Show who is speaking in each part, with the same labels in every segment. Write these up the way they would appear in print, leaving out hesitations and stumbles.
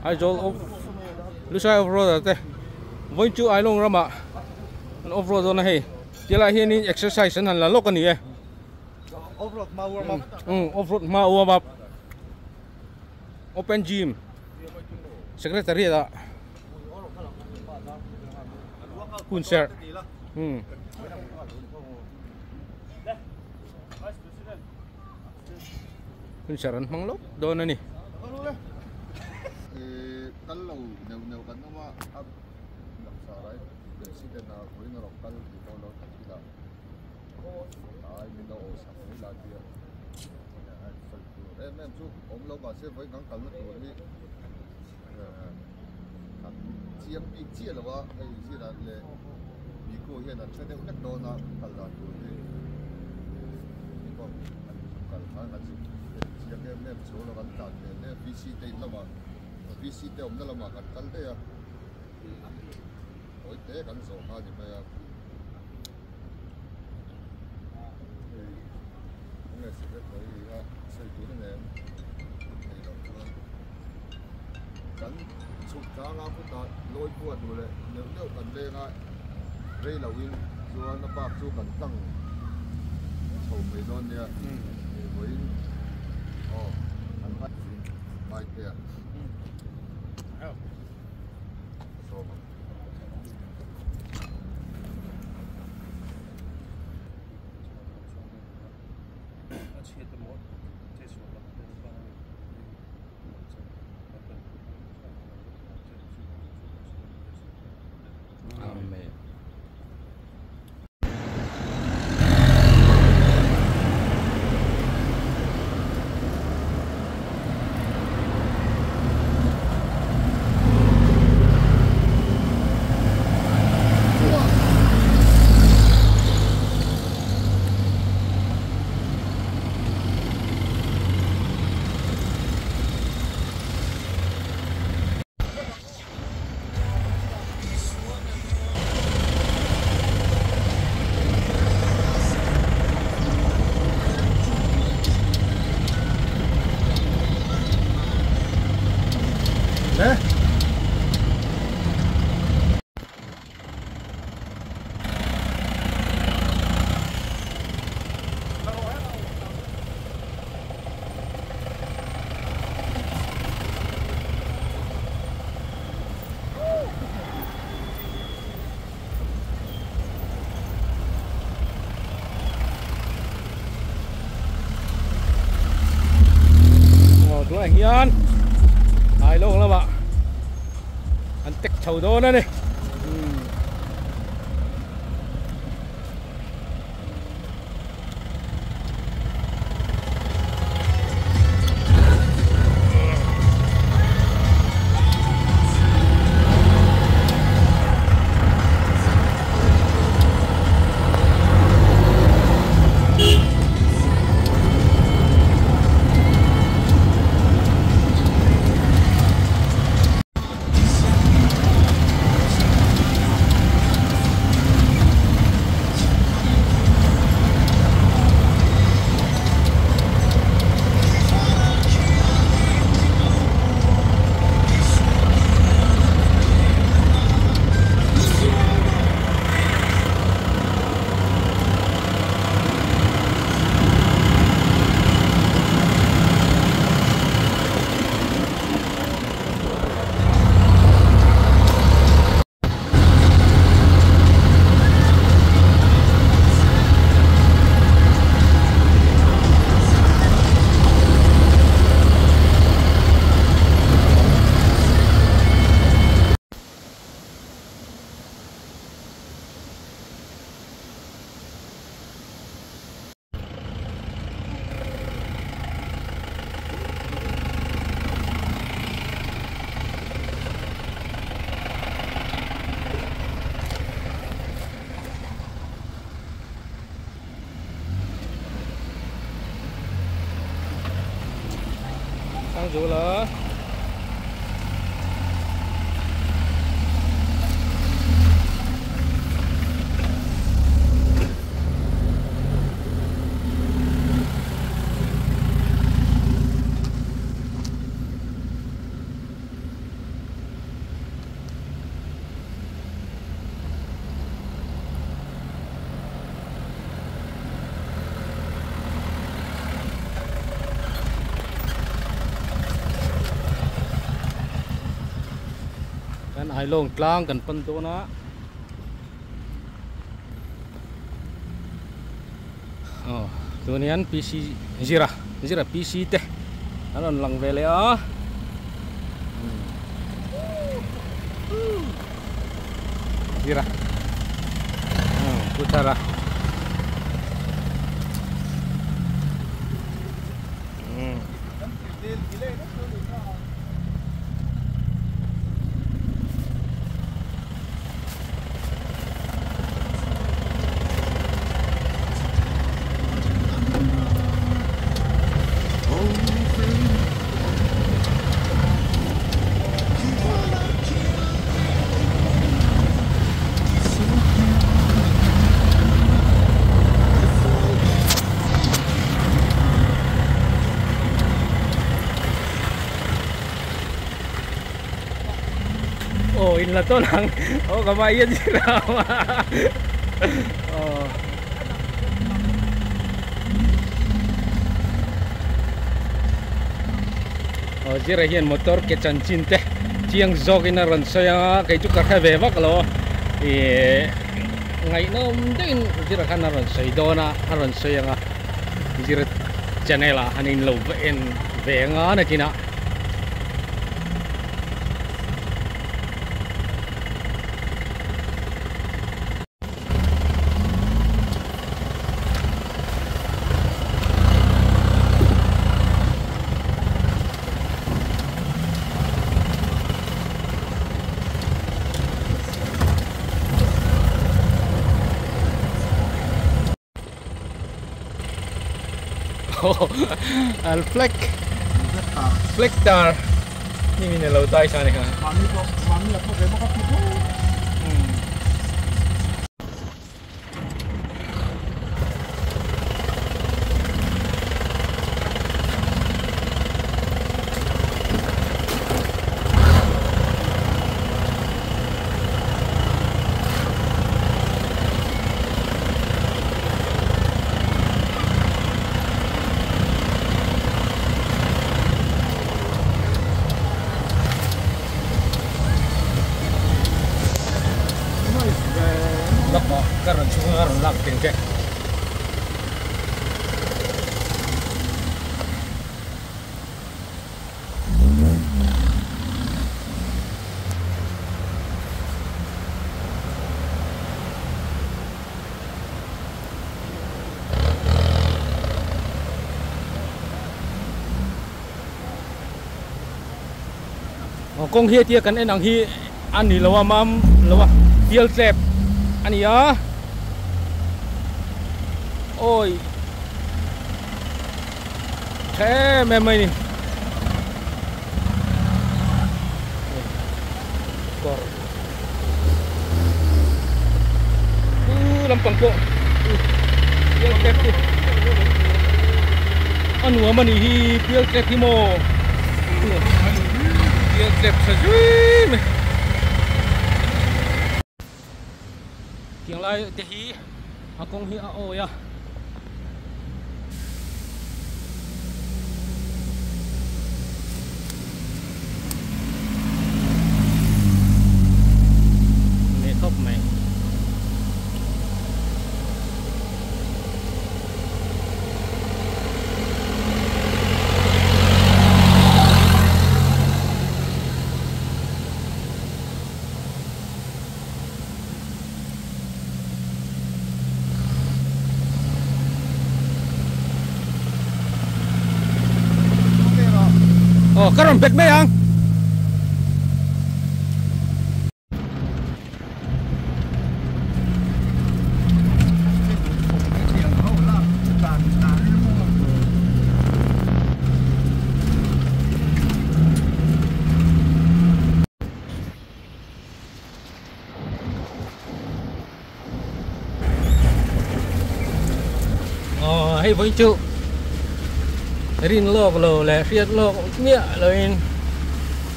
Speaker 1: Aizawl off Lushai off road ah te vawiin chu Ailawng ramah an off road dawn a hei ti lai hianin exercise an han la lawk a ni e
Speaker 2: off road hma warm up
Speaker 1: off road hma warm up open gym secretariat ah hun serh hun serh an hmang lawk dawn a ni.
Speaker 3: Kal lo neuh neuh kan awm a, a langsar a president a vawiin a rawn kal tih pawh lo tak ila ai min lo awh sak mai la tia sawi tur em em chu awm lo mahse vawiin kan kalna tur hi kan chiang bik chiah lo a hei zirah leh Miko hian an hre deuh hlek dawn a kal dan tur hi an kal khan kan zuk chiang em em chu lo kan tlan ve hle VC te in lamah VC te awmna lamah kan kal daih a tawi te kan zawh kha a ni mai a hei enge secretary a sawi tur a nen thei loh chuan kan chhuk tlang a khutah lawi pua duh leh neuh neuh kan leng a rei loin chuan a bak chu kan tlang chho mai dawn nia vawiin aw kan hman ngai te a sawm ang.
Speaker 1: Amen. Tunah hian Ailawng lamah an tek chho dawn a ni. Sangzula. Ailawng tlang kan pan dawn a. Aw tun hian PC Zira Zira PC te an rawn lang ve leh a. Zira Pu Thara. Oh, in la to lang. Oh, kamayan sila. Oh. Oh, zira hian motor ke chanchin te chiang zawk in a rawn sawi anga kei chu ka hre ve vak lo ih ngaihnawm deuhin zira khan a rawn sawi dawn a a rawn sawi anga zira channel ah han in lo va en ve anga nakinah. Al flag flag tar ni min lo dai sa ni kha
Speaker 2: mami ko mami a pawh ve bawk a pi pu
Speaker 1: Kawng hi tia kan en ang hi a ni lo a mam lo a pial tlep a ni a awi tha em em mai ni kawr u lampang pawh pial tlep hi a nuam a nih hi pial tlep hi maw. Pial tlep tha zui mai. Tiang lai te hi a kawng hi a awi a. Leh khawp mai. Aw ka rawn bet mai ang. Aw hei vawiin chu rin lawk lo leh hriat lawk miah loin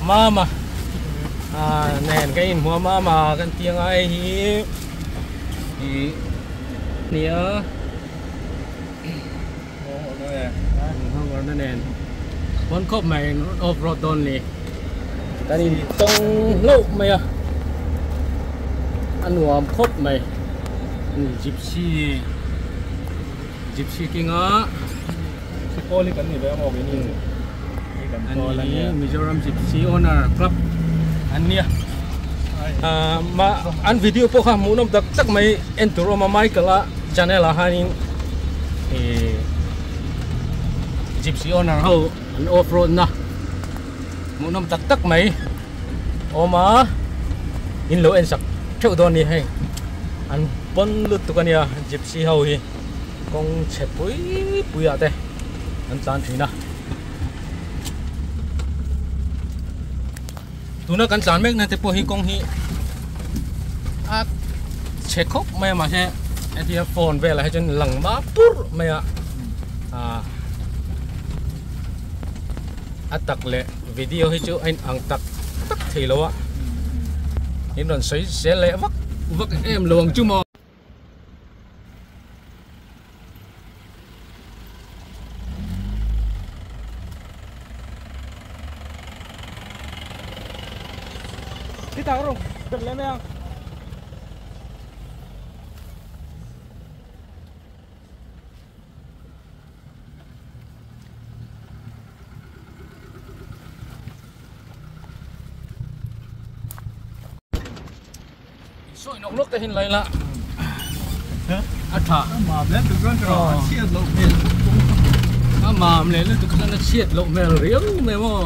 Speaker 1: mama ah nen ka inhmuh a mama kan tih anga hei hi ih nia nghawng nen pawn khawp mai off road dawn ni kan in tawng hlauh mai a. A nuam khawp mai. Gypsy Gypsy King a.
Speaker 2: Sikawli kan ni ve ang aw keini chu. Hei kan kawl a nia.
Speaker 1: Mizoram Gypsy Owner Club an nia. Ma an video pawh kha hmuhnawm tak tak mai en tur awm a Michael a channel ah hianin ih Gypsy Owner ho an off road na hmuhnawm tak tak mai awm a in lo en sak theuh dawn a ni hei an pawn lutuk a nia Gypsy ho hi. Kawng chhe pui pui ah te an tlan thin a. Tuna kan tlan mek na te pawh hi kawng hi a chhe khawp mai a mahse hetia phone velah hi chuan lang ma pur mai a ah a tak leh video hi chu a in ang tak tak thei lo a in rawn sawi zel leh vak vak em lo ang chu maw. Sawi nawk nawk te hin lai la a tha
Speaker 2: a mam leh lutuk chuan a chhiat loh hmel
Speaker 1: a mam leh lutuk chuan a chhiat loh hmel riau mai maw.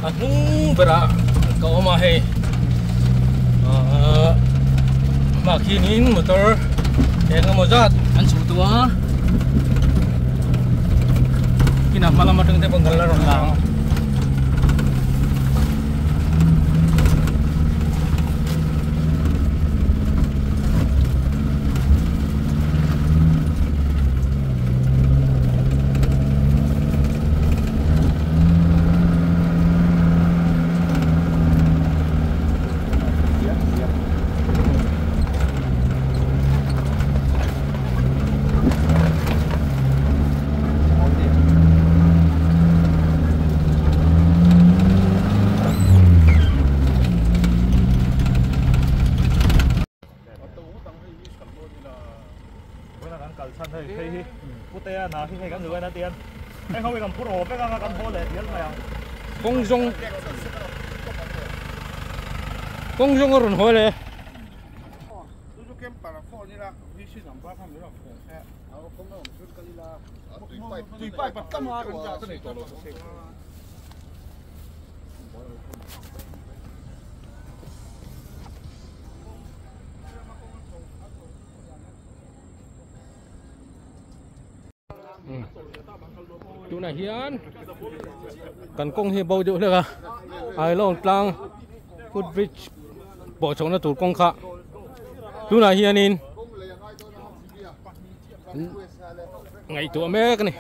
Speaker 1: A hnung berah ka awm a hei ahh hmah khianin motor eng emaw zat an chhuh tawh a kinah hma lam atang te pawh kal a rawn lang. Kawng zawng kawng zawng a rawn hawi leh Tunah hian kan kawng hi bo deuh hlek a Ailawng tlang foot bridge pawh chhohna tur kawng kha tunah hianin ngaihtuah mek a ni.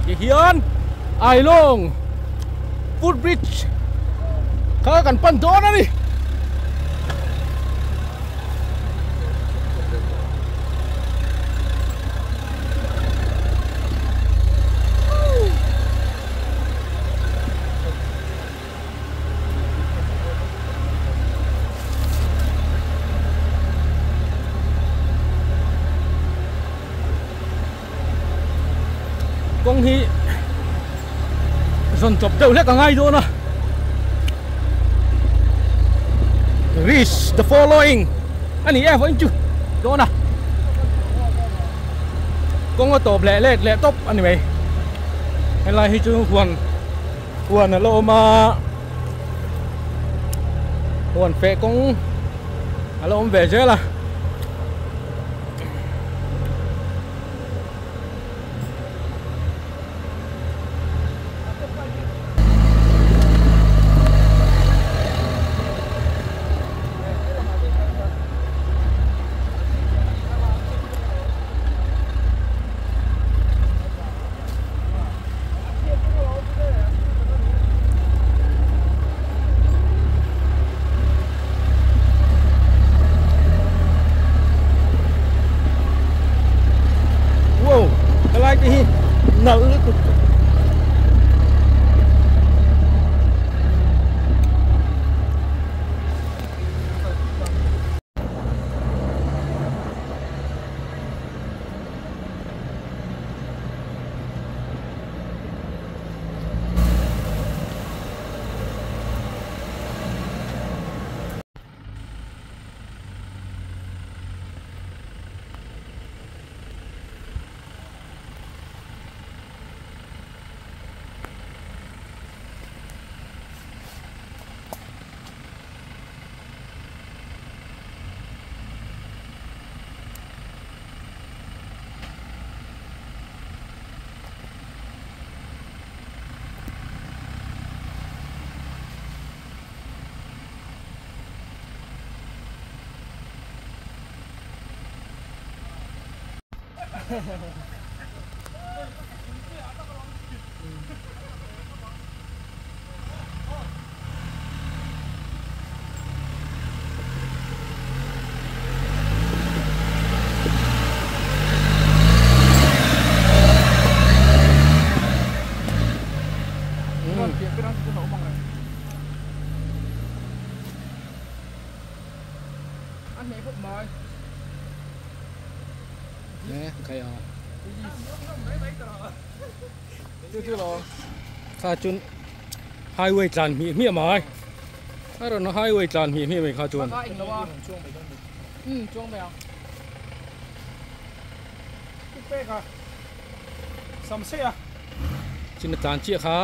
Speaker 1: Ti hian Ailawng foot bridge kha kan pan dawn a ni. Kawng hi zawn chawp deuh hlek a ngai dawn a reach the following a ni e vawiin chu dawn a kawng a tawp leh let leh tawp a ni mai helai hi chu huan huan a la awm a huan feh kawng a la awm ve zel a. te hi nalh lutuk. Kha chun highway tlan mi mi mai a ron highway tlan mi mi mai kha chuan
Speaker 2: chuang mai a sam se a
Speaker 1: chin tlan chi kha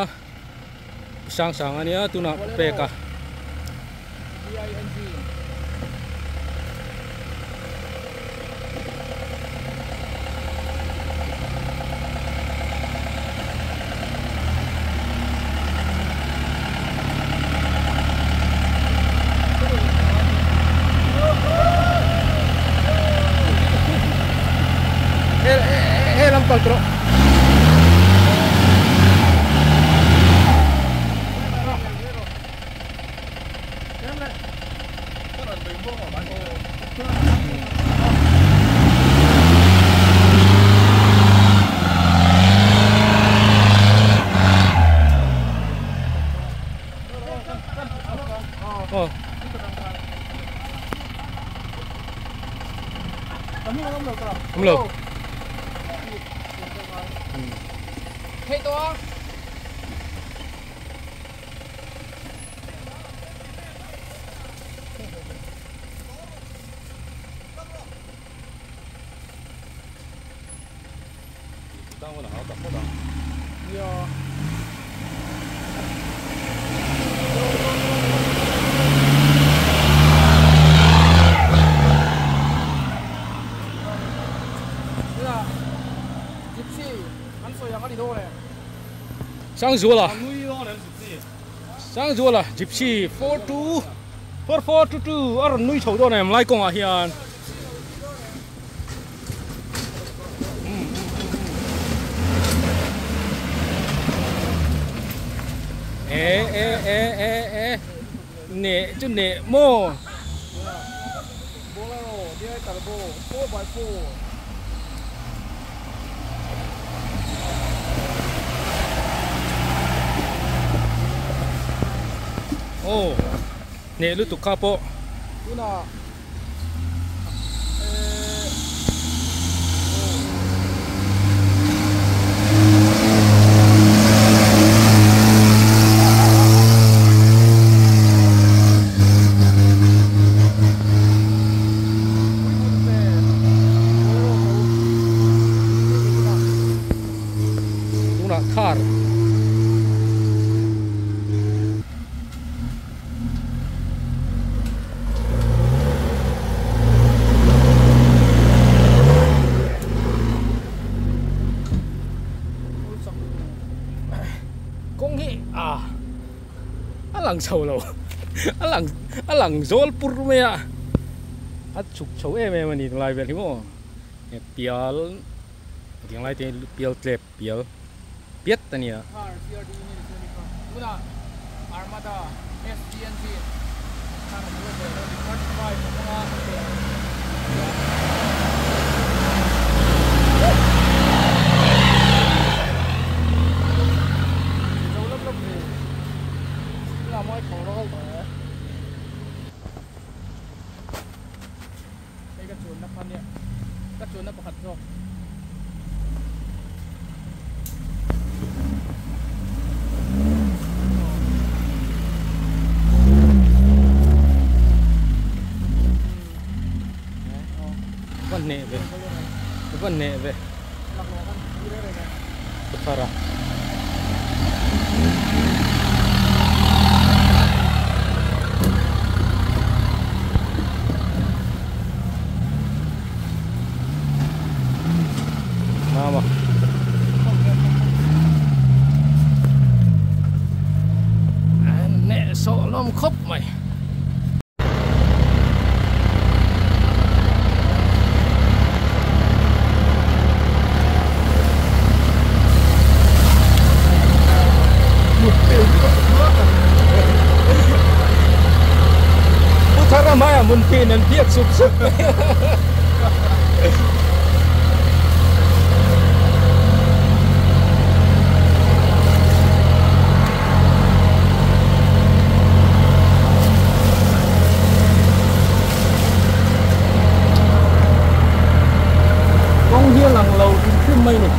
Speaker 1: sang sang ania tuna peka altro. Oh. Không được.
Speaker 2: Thế to.
Speaker 1: Sang zuala. Sang zuala Gypsy 42 4422 ar nui chho do nem lai kong a hian. E e e e e ne chu ne mo.
Speaker 2: Bolero DI Turbo 4x4.
Speaker 1: Oh, ne lu tu kapo.
Speaker 2: Una.
Speaker 1: Una car. Lang chho lo a lang zol pur me a a chuk chho em em ani lai vel hi mo pial ding lai te pial tlep pial piet ania
Speaker 2: CRD ni Armada SGNG 35.
Speaker 1: Van ne ve Puthara Mama ne so lom khop mai Maya mun pin an piak sup sup. Kong hian lang lo thim mai ni.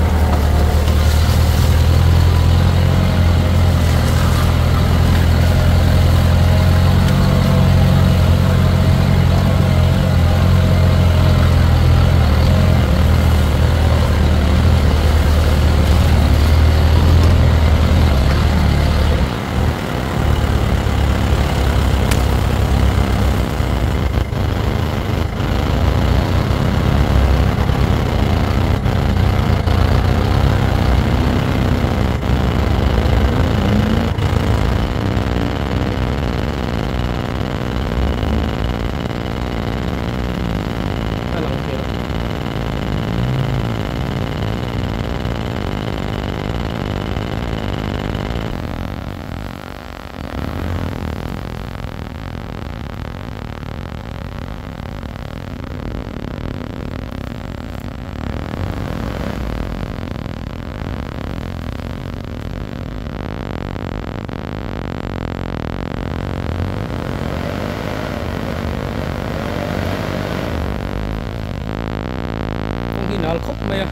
Speaker 1: Nal khop mai a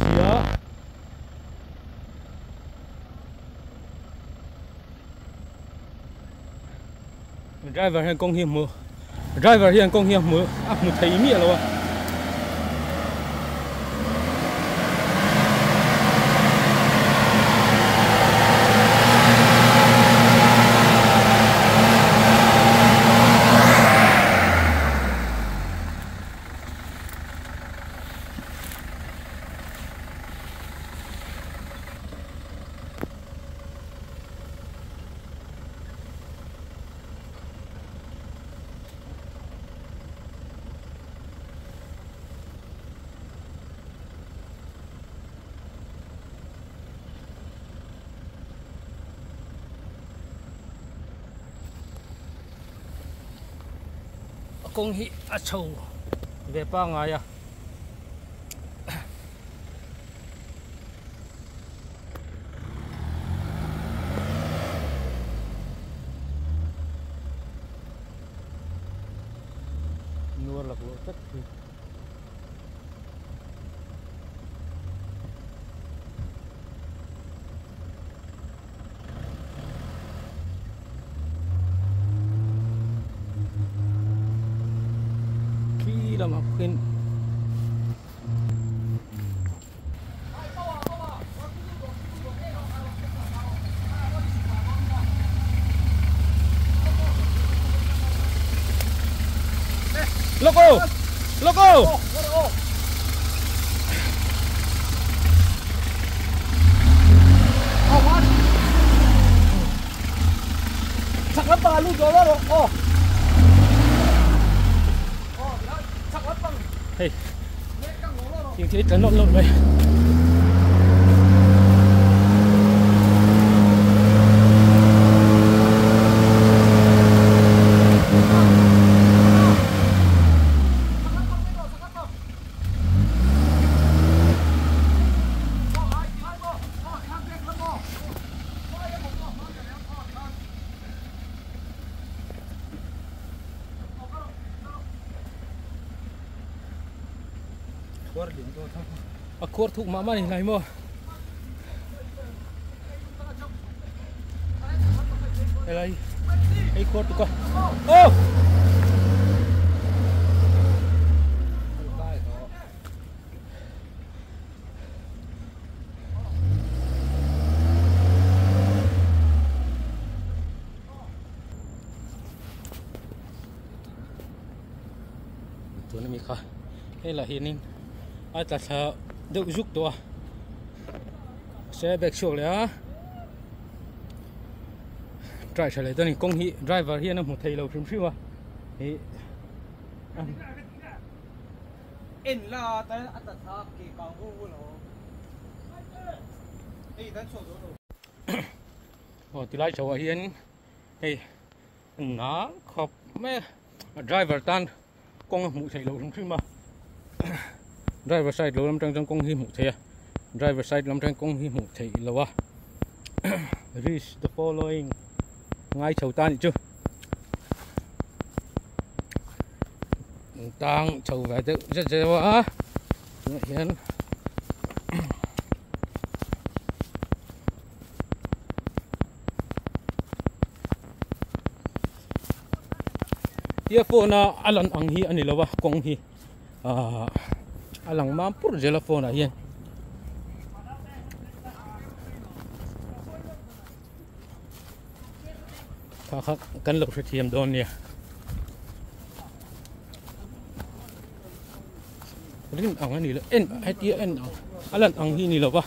Speaker 1: sia driver hian kawng hi hmu driver hian kawng hi hmu a hmu thei mi lo a kawng hi a chho ve pa ngai a nuar lak lo tak hi làm học khuyên Loco! Loco! Hey, tiếng chết là lộn lộn vậy. A khuar thuk mah mah ni lai maw helai hei khuar tuk a ô Hei lah hianin a tla thla deuh zuk tawh a se bag chhuak leh a try tha leh dawn a ni kawng hi driver hian a hmu thei lo hrim hrim a ih
Speaker 4: en la tan a tla thla ke kang hu hu lo hei dan chhuak dawn lo.
Speaker 1: Aw tilai chho ah hian hei nal khawp mai a driver tan kawng a hmuh theih loh hrim hrim a driver side lo lam tang chuan kawng hi hmuh theih a driver side lam tang kawng hi hmuh theih loh a reach the following ngai chho ta anih chu tang chho ve deuh zet zet a tunah hian. Tia phone a a lan ang hi a ni lo a kawng hi ahh a lang mam pur zel a phone ah hian. Kha kha kan lo hrethiam dawn nia. Rin ang a ni lo en hetia en ang a lan ang hi a ni lo va.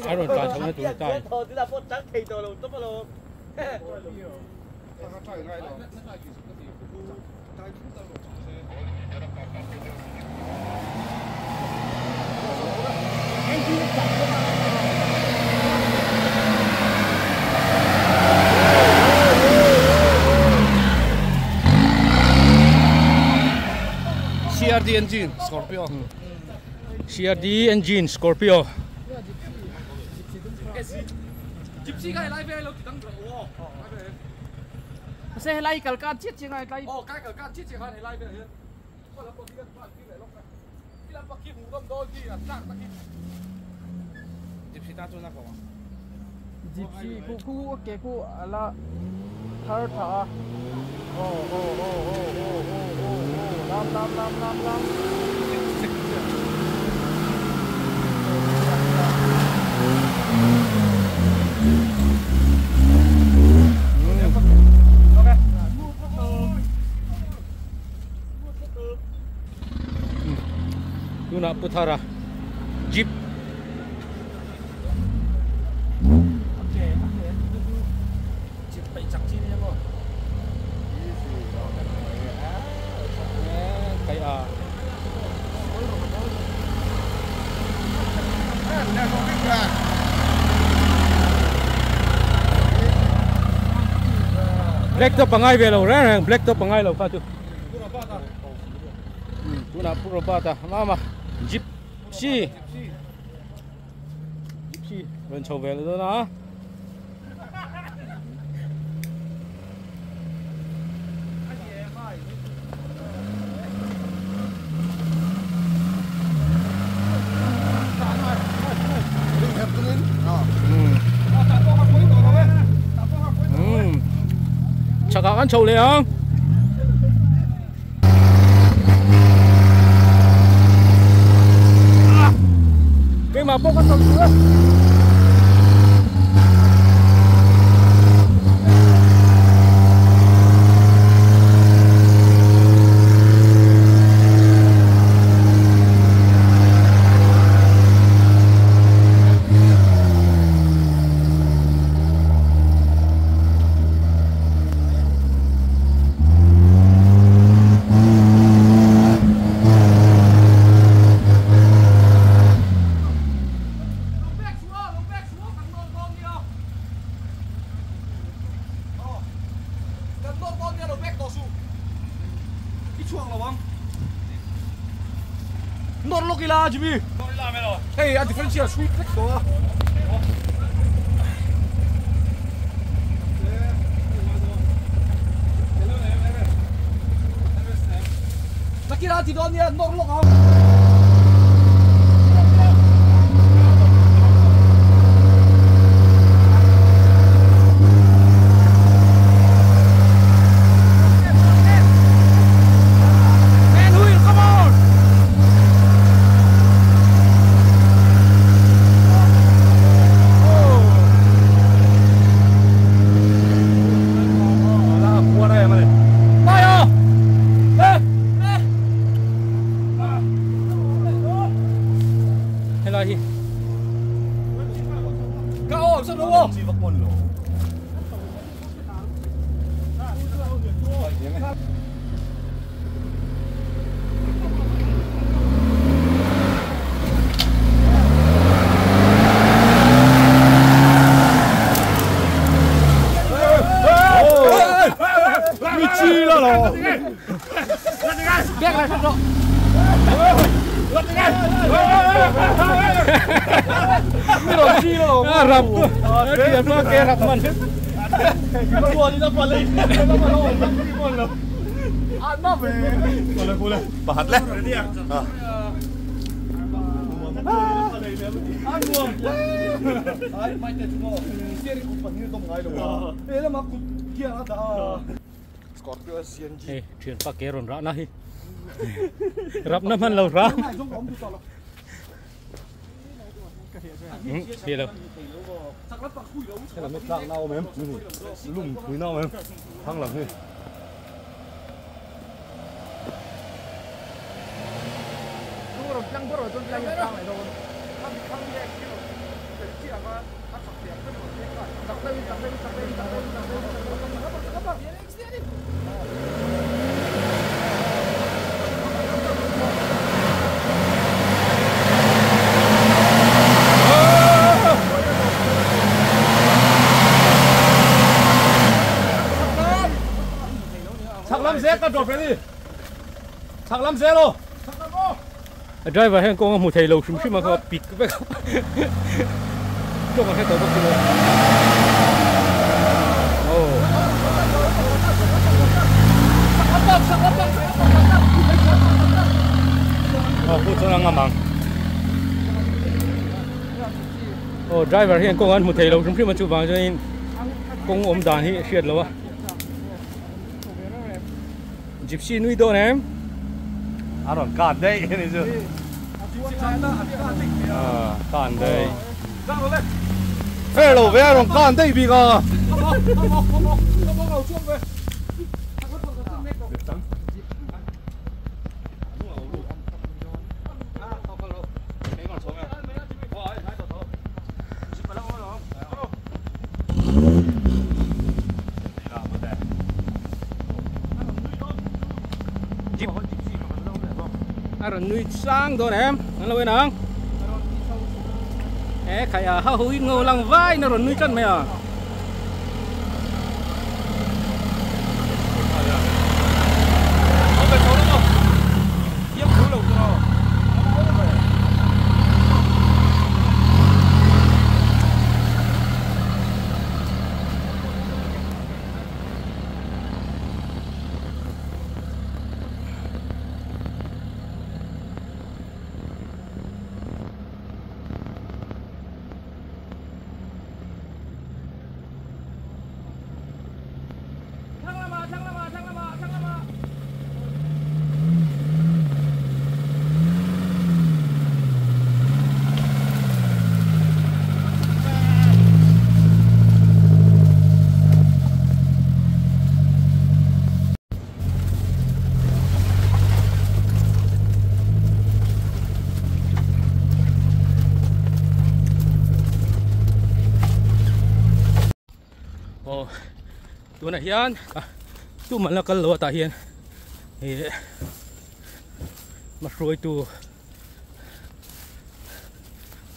Speaker 1: A rawn tlan chho na tur ta a ni.
Speaker 3: CRD engine Scorpio
Speaker 1: CRD engine Scorpio
Speaker 4: Gypsy kha helai vel lo ti dang rawh aw.
Speaker 5: Se helai kal kan chiat chiang a helai.
Speaker 4: Aw kai kal kan chiat chiang khan helai vel hian khaw lam pawh khi kan pan tir leh lawk a. Khi lam pawh khi hmuh nawm dawn khi a tlak tak hi.
Speaker 2: Gypsy ta chuan a ko ang.
Speaker 5: Gypsy khu khu ke khu ala thar tha a. Aw aw aw aw aw aw aw aw lam lam lam lam lam.
Speaker 1: Tunah Pu Thara jeep Black top a ngai ve lo reng reng black top a ngai lo kha chu tunah Pu Robert a mama gypsy gypsy rawn chho ve leh dawn a. Chakah kan chho leh ang. Keimah pawh ka chho tur a.
Speaker 4: Hei a differential sweet vek tawh a. Nakina ti dawn nia nawr lawk ang.
Speaker 2: lo.
Speaker 1: Rap. Ke rap man.
Speaker 2: Pahat le.
Speaker 3: Scorpio CNG.
Speaker 1: Hey, chuyện pa ke ron ra na hi. Rap na man lo ra. Hi lo.
Speaker 3: Thế là mất lạng nào em? Lùng thúi nào em? Thăng lắm đi.
Speaker 1: Driver hen kong mu thei lo shum shum ma kha pik vek. Chong he to bok lo. Oh.
Speaker 2: Oh, ku chona nga mang.
Speaker 1: Oh, driver hen kong an mu thei lo shum shum ma chu bang chuan kong om dan hi hriat lo a. Gypsy nui do nem.
Speaker 2: Aron kan đây này chứ. À, kan đây. Phê lồ về aron kan đây bị cả.
Speaker 1: Aron nui sang do nem, an lo nang. Ê khai à ha hui ngô lang vai na ron nui chan mày à. Tuna hian tu man la kal lo ta hian e ma hroi tu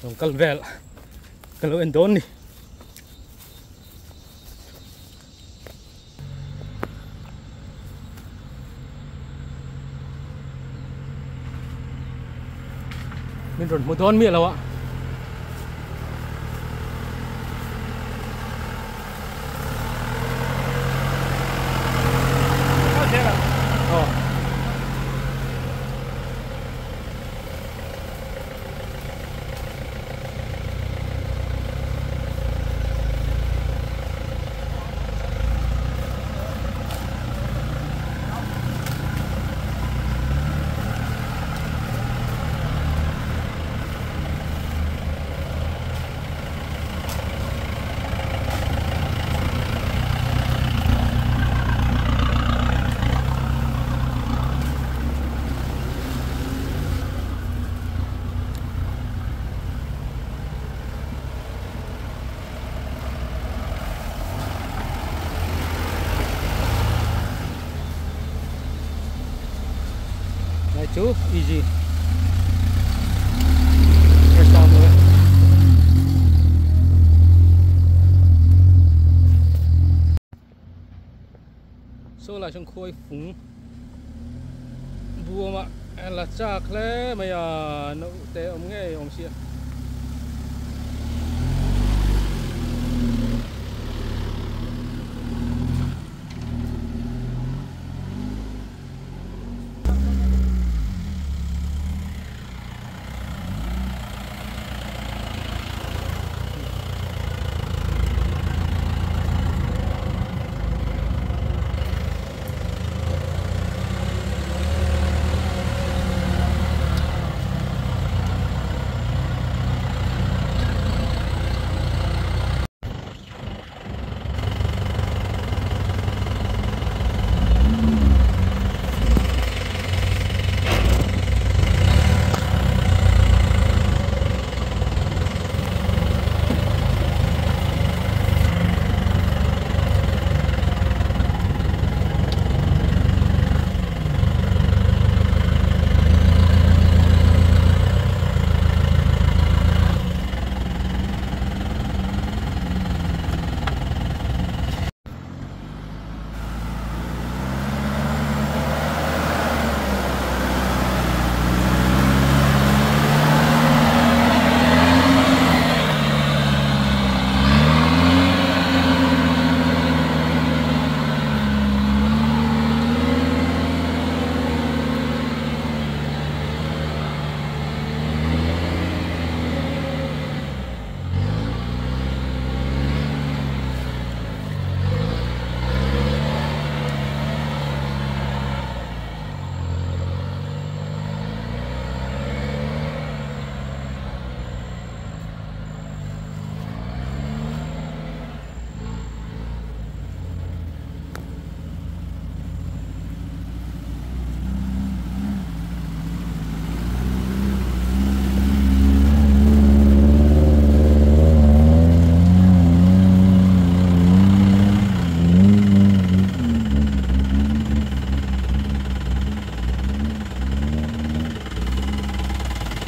Speaker 1: dong kal vel kal lo en don ni min ron mu don mi lo a. Chú easy. Saw lai sawn khuai fung buam ah a la chak hle mai a naute awm ngei awm sia.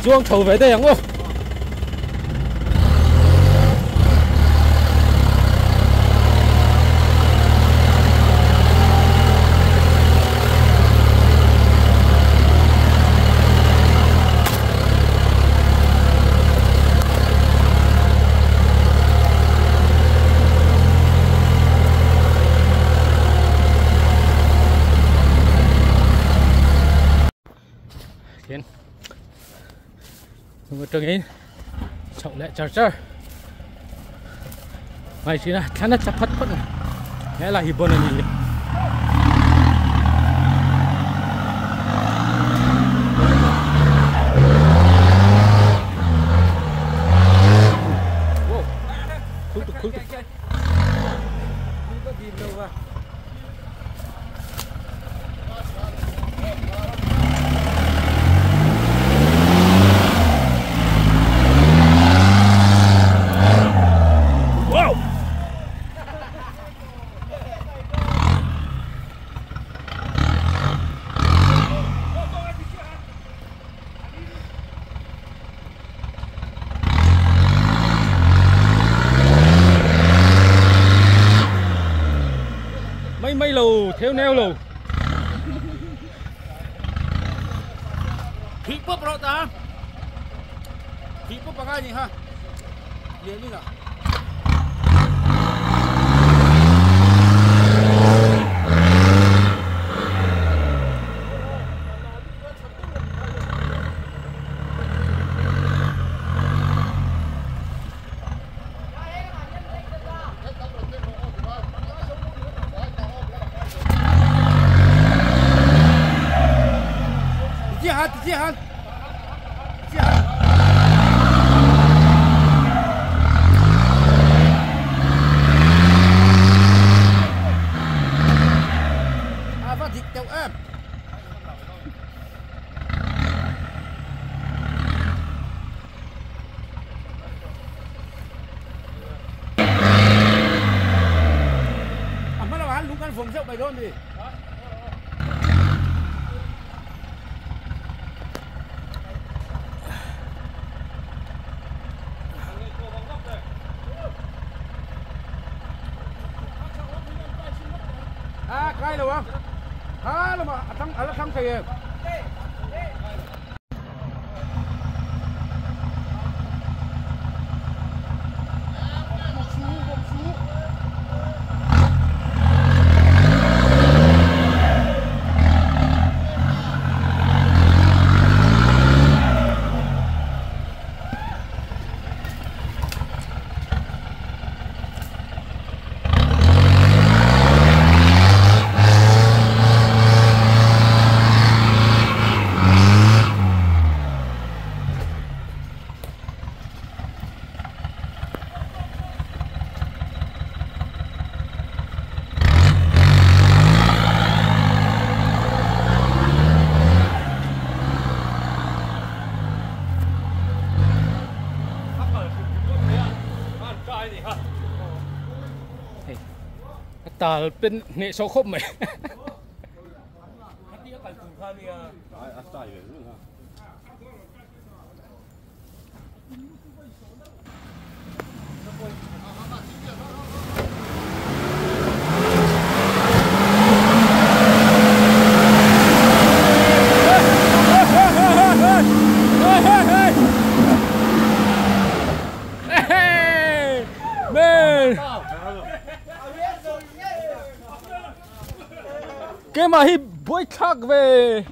Speaker 1: Chuang chho ve daih ang aw. Khian chung atangin chhoh leh char char mai thin a thlan a tla phat phat a helai hi bon a ni. Mấy mấy lù theo neo lù
Speaker 4: thủy bóp rồi ta thủy bóp bằng ai nhỉ ha liền đi nào. ngai lo ang ha lama a thang ala thang thei em
Speaker 1: tal bên nệ số khốp mày cái mà hi bôi thắc về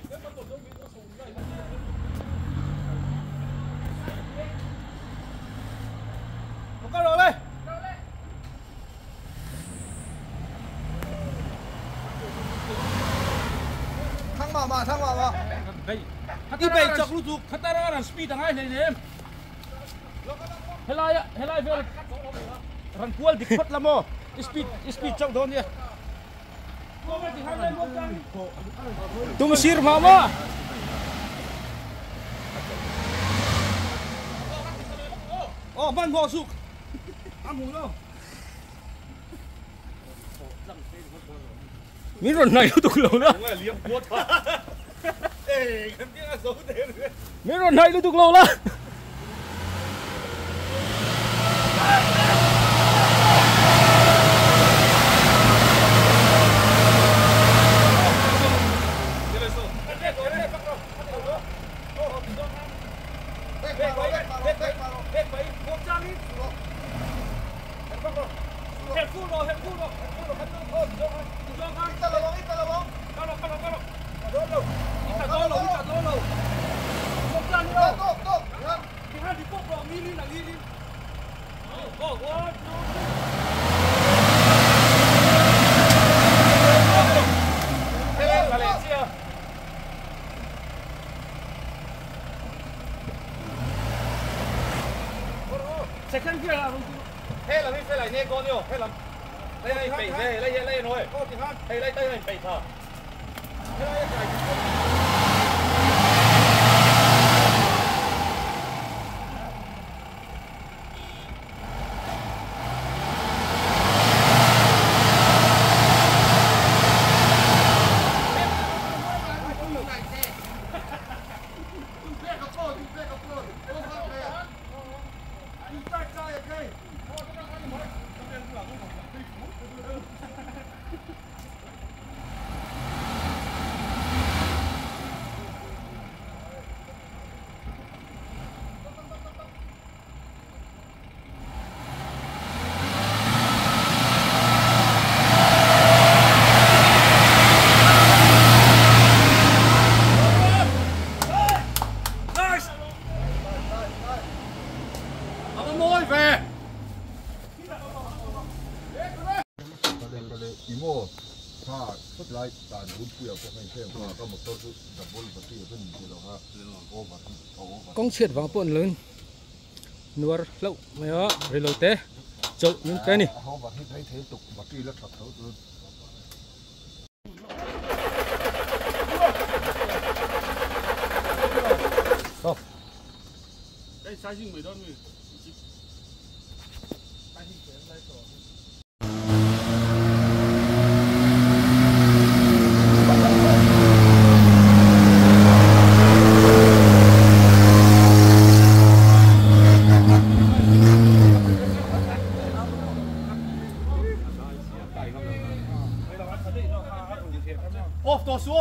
Speaker 3: thăng mà
Speaker 4: đi về chọc lút rụt thật ra là speed ngay này em helai helai về răng cuốn thì khuất lắm ô speed speed trong đó nhỉ
Speaker 1: tung sir mama
Speaker 4: ô văn hồ sụp ăn mù đâu
Speaker 1: miếng rồi này nó tụt lẩu nữa miếng rồi này nó tụt lẩu nữa. Công chuyện vắng bộn lớn nuôi lậu mày á rồi lâu té chậu những cái này
Speaker 4: Off to su.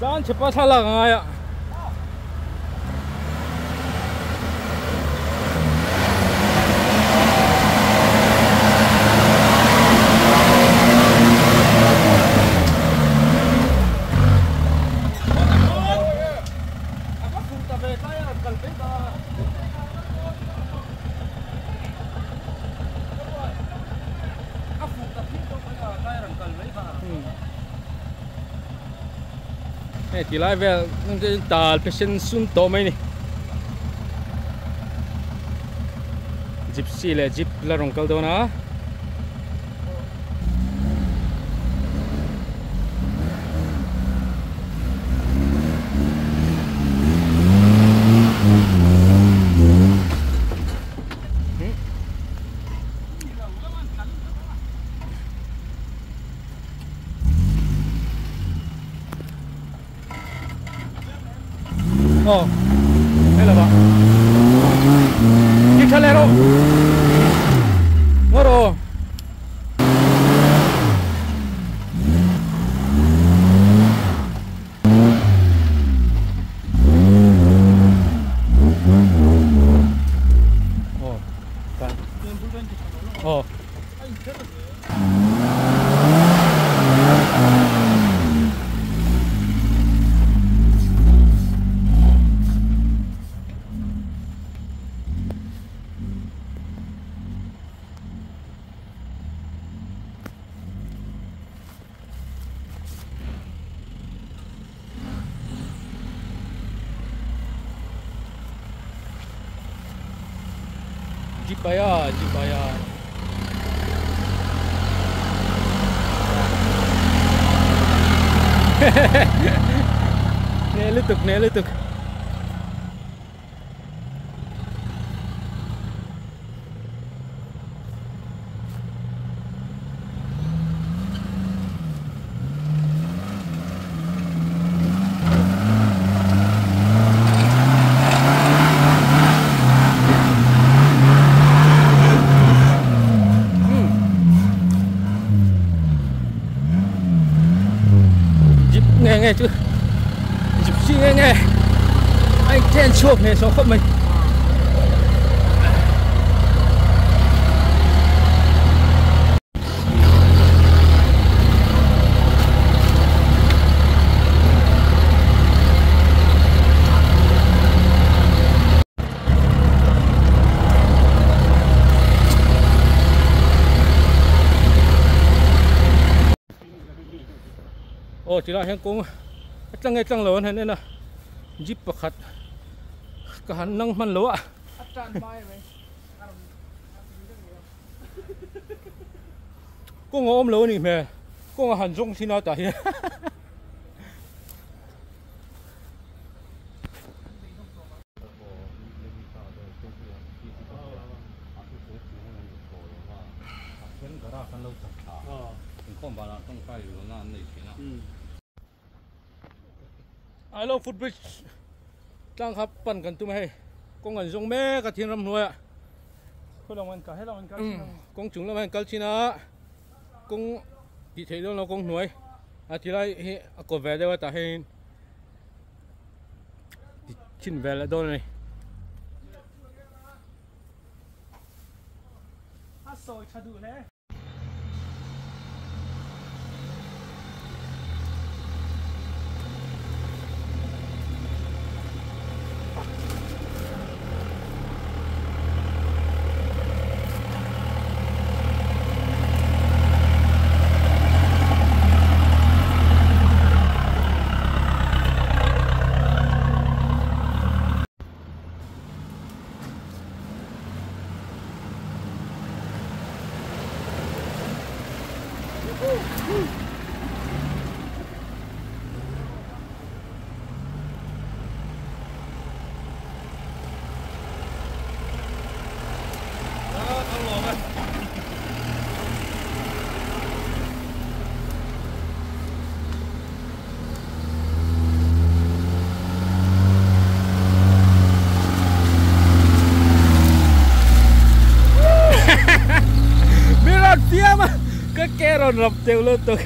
Speaker 1: 咱去把它那个呀。 Thì lại về tà cái sen sun to mấy này gypsy là jeep là rong câu đâu nó Oh, đây là bạn. Chiếc xe đâu? Ngó rồi. Oh. Jeep aya. Nè liên tục. Nghe chứ gypsy nghe anh chen chuộc này số không mình ô chỉ là hiện cũng chẳng nghe chẳng lớn nên là jeep bạc hạt cái hắn năng man lúa cô ngô ôm lúa này mẹ cô ngô hàn rong xin nó tại alo footbridge tlang khap pan kan tum hei kong an zong me ka thin ram hnuai kong chung lam kal china kong ti thei lo kong hnuai a tilai hi a ko ve dewa ta hein ti chin ve la don này
Speaker 5: a soi thadu le.
Speaker 1: Ka ke rawn rap teuh lutuk.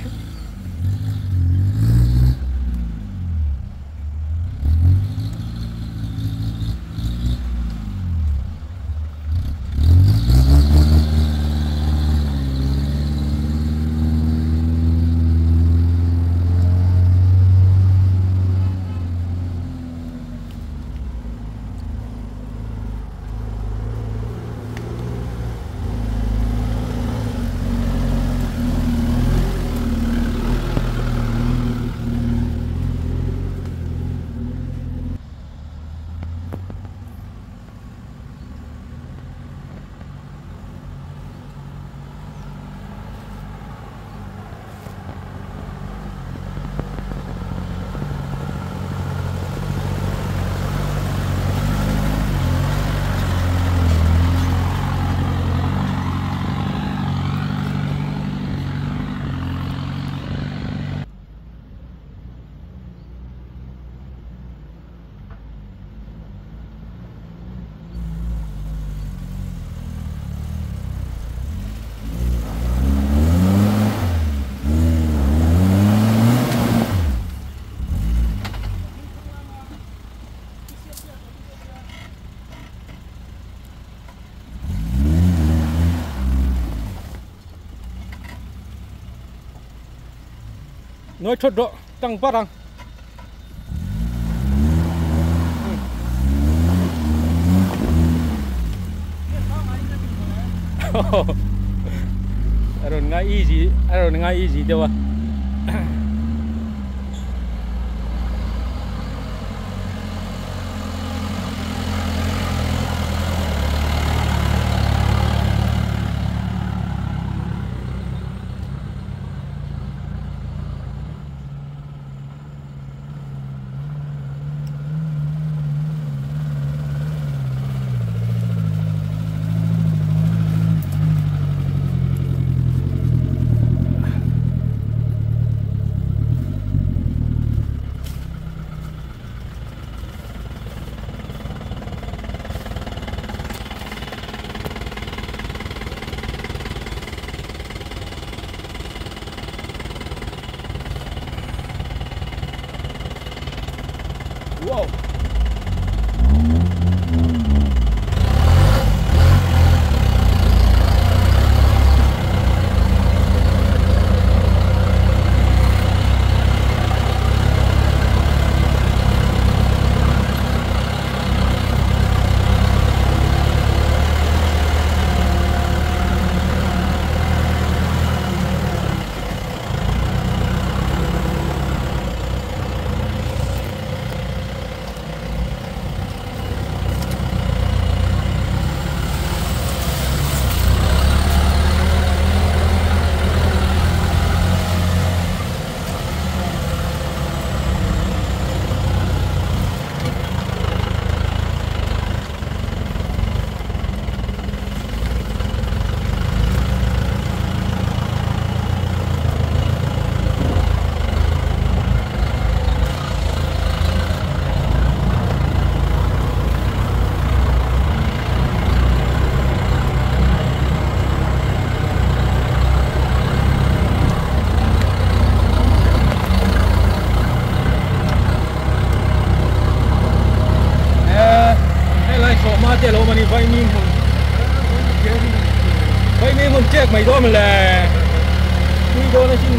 Speaker 1: Nói thốt độ tăng bắt ăn rồi ngay easy rồi ngay easy đâu à. Wow. Mày đó mà là nuôi đó nó xin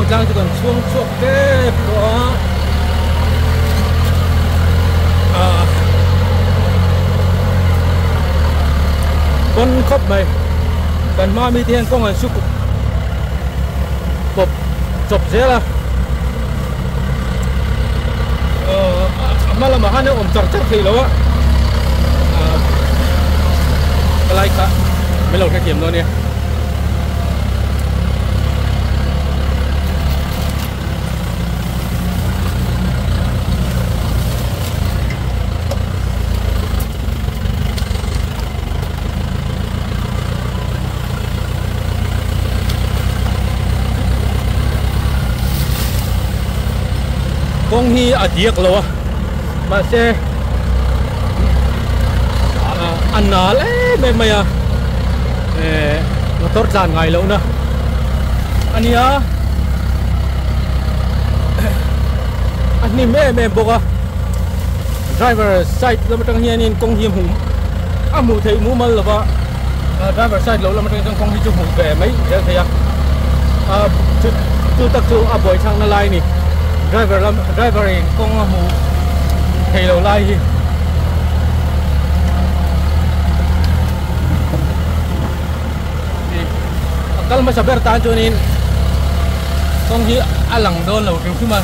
Speaker 1: tlang chu kan chhuang chhuak tep tawh a ah pawn khawp mai kan hma mi te hian kawng an su pawp chawp zel a aw a hma lamah khan a awm char char theih lo a ah helai kha min lo hrethiam dawn nia. Kawng hi a diak lo a mahse a nal em em mai a eh motor tlan ngai loh na a nia a hnim em em bawk a driver side lam atang hianin kawng hi a hmuh a hmuh theih mumal lo va driver side lo lam atang chuan kawng hi chu hmuh ve mai zel thei a chu chu tak chu a buai chhakna lai a ni driver lam driver in kawng a hmuh theih loh lai hi. A kal hmasa ber tan chuanin kawng hi a lang dawn lo hrim hrim a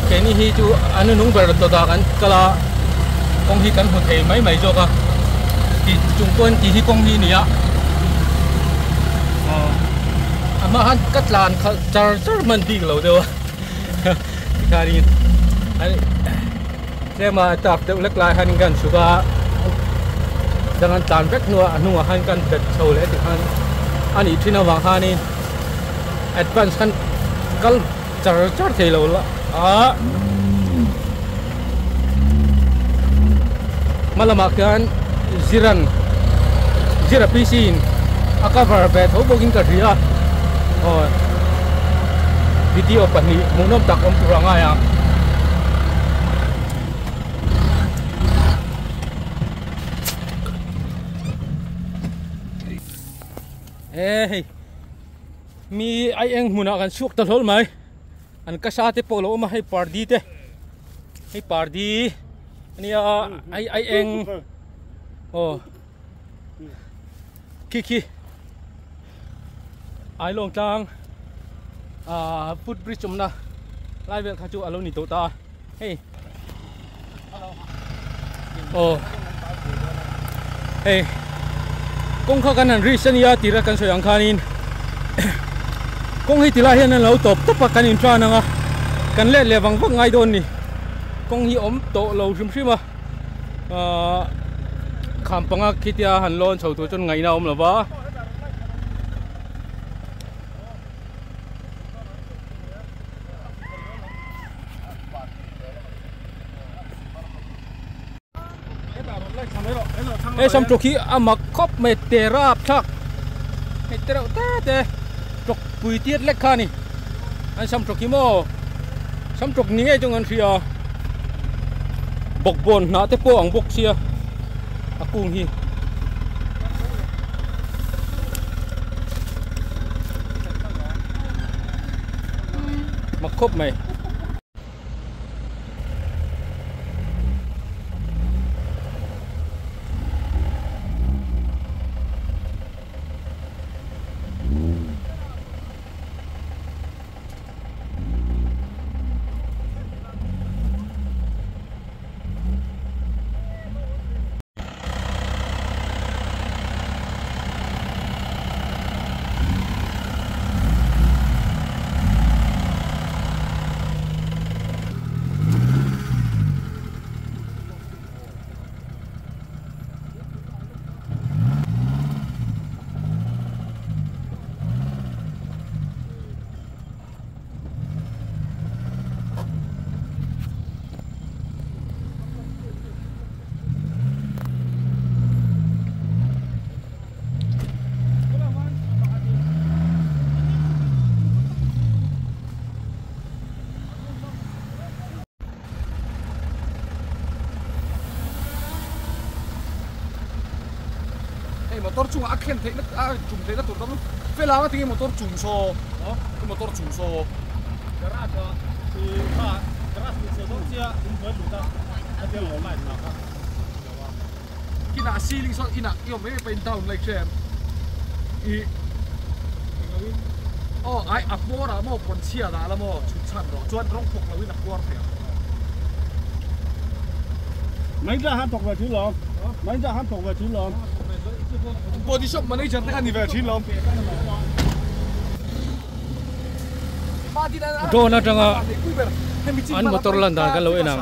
Speaker 1: keini hi chu a nunung ber dawt ah kan kal a kawng hi kan hmu thei mai mai zawk a tih chung pawhin tih hi kawng hi a ni a aw a hma khan ka tlan khalh char char hman bik lo deuh a tikhanin Tlema a tap deuh lek lai hian kan chhuk a, dang an tlan vek hnuah a hnungah khan kan bet chho leh ti khan a nih thin avang khanin advance khan kal char char thei lo la a hma lamah khian ziran zira P C in a cover ve tho bawkin ka hria aw video pahnih hmuhnawm tak awm tur a ngai ang. E hei mi ai eng hmunah kan chhuak ta hlawl mai an ka sa te pawh lo awm a hei pardi te hei pardi ania ai ai eng aw khi khi Ailawng tlang ah foot bridge awmna lai vel kha chu a lo ni tawh ta a hei aw hei kawng kha kan han reach ania tira kan sawi ang khanin kawng hi tilai hian an lo tawp tawp a kan intan ang a kan let leh vang vak ngai dawn ni kawng hi awm tawh lo hrim hrim a ahh kham panga khitia han lawn chho tur chuan ngaihna a awm lo va. He sam tawk hi a mak khawp mai te rap thlak hei te reuh te te tawk pui tiat lek kha a ni an sam tawk hi maw sam tawk ni ngei chuan kan hria bawkbawn hnah te pawh ang bawk sia a kung hi. Mak khawp mai.
Speaker 4: Hei motor chungah a khen theihna a chum theihna tur tam fel ang a tinge motor chung saw motor chung saw. Garage a i kha garage luh chhuah dawn chiah in hnuai lut a khatia lo line lah kha lo a. Kinah ceiling sawn inah i awm mai mai pahin down like hre em i englo in aw ai a hmawr ah maw pawn chhia dah la maw chhut chhan rawh chuan rawng thawk lo in a kuar thei ang.
Speaker 6: Mai ta han thawk ve thin lo mai ta han thawk ve thin lo.
Speaker 4: Body shop manager te kha ni ve thin lo.
Speaker 1: Drone atanga an motor lan dan kan lo en ang.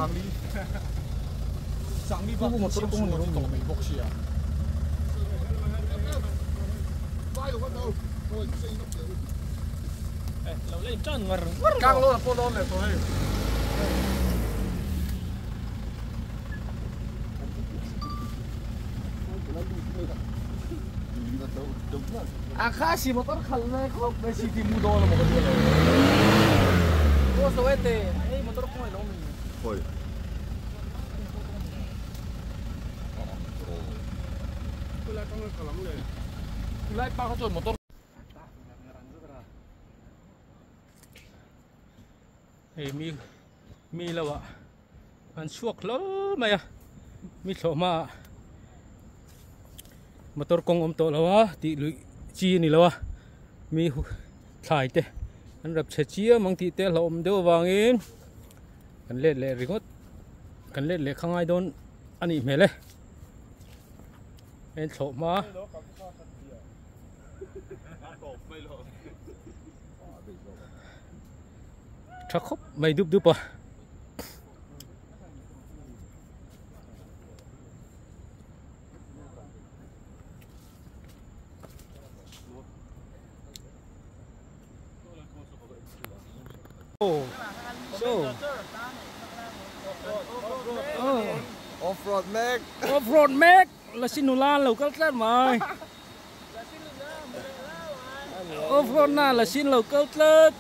Speaker 5: A kha si motor khal lai khawp mai si ti mu dawn amaw ka ti lo. Boss lo ete hei motor kawng lo mi.
Speaker 3: Hoi.
Speaker 4: Lai pa kha chuan motor
Speaker 1: Hei mi mi lo ah an chhuak hlawl mai a mi thlawh hma ah motor kawng awm tawh lo a tih luih chi a ni lo a mi thlai te an rap chhe chiam ang tih te a hlauhawm deuh avangin kan let leh ringawt kan let leh kha ngai dawn a nih hmel e en thlawh hma tha khawp mai dup dup a. Oh, so oh.
Speaker 3: Off-road Mac.
Speaker 1: Off-road Mac là xin nula lâu kal tlat mai. Off-road na là xin lâu kal tlat.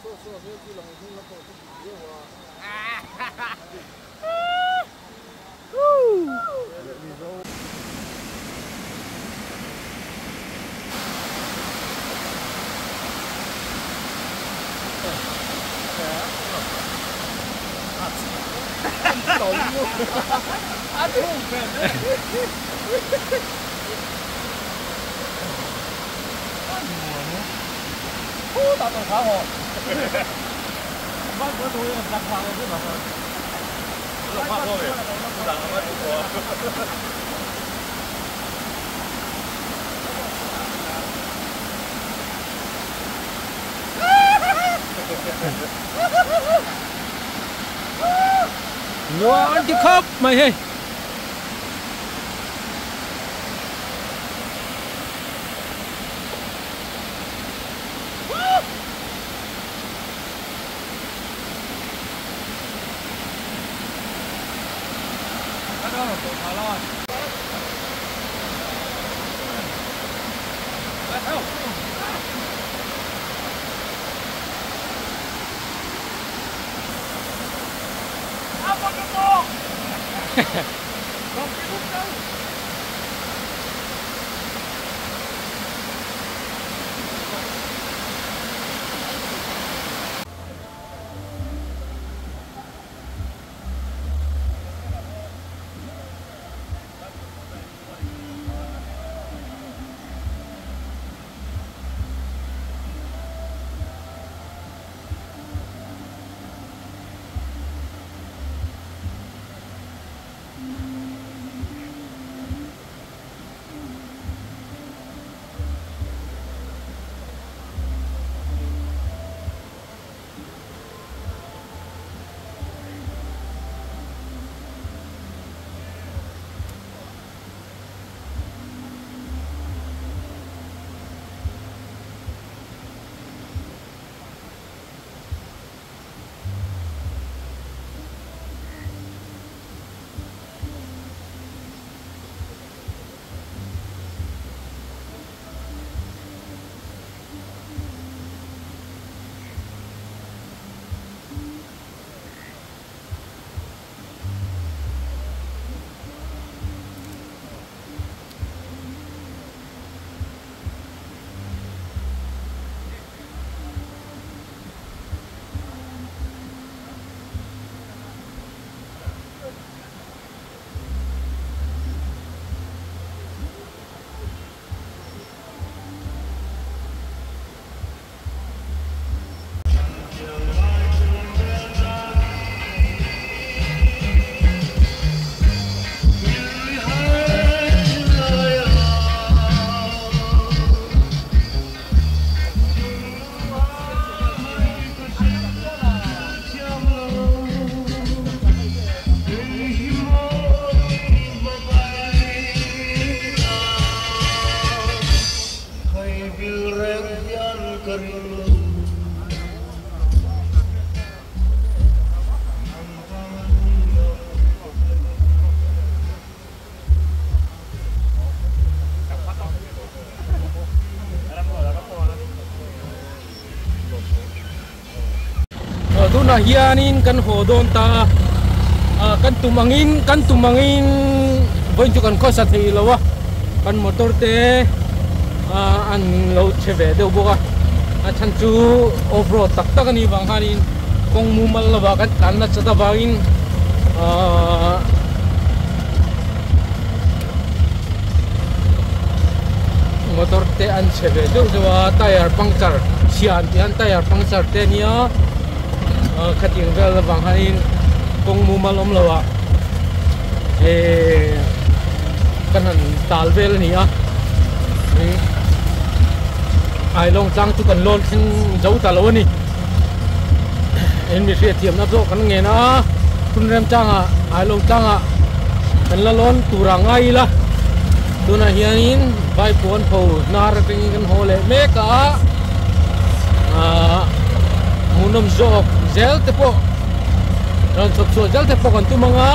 Speaker 1: Ngon chứ khóc mày hê. Tunah hianin kan haw dawn ta a, kan tum angin kan tum angin vawiin chu kan khawsa thei lo a, kan motor te an lo chhe ve deuh bawk a, a chhan chu off road tak tak a nih vang khanin kawng mumal lovah kan tlan nasat avangin ahh. Motor te an chhe ve deuh deuh a tyre puncture chhia an tih hian tyre puncture te ania khatiang vel avang hianin kawng mumal awm lo ah ehh kan han tal vel a ni a Ailawng tlang chu kan lawn thleng zo ta lo a ni engmi hriatthiamna zawk kan ngen a hun remchangah Ailawng tlangah kan la lawn tur a ngai ila tunah hianin Vaipuan pho hnar atangin kan haw leh mek a ahh hmuhnawm zawk zel te pawh rawn chhawp chhuah zel te pawh kan tum ang a.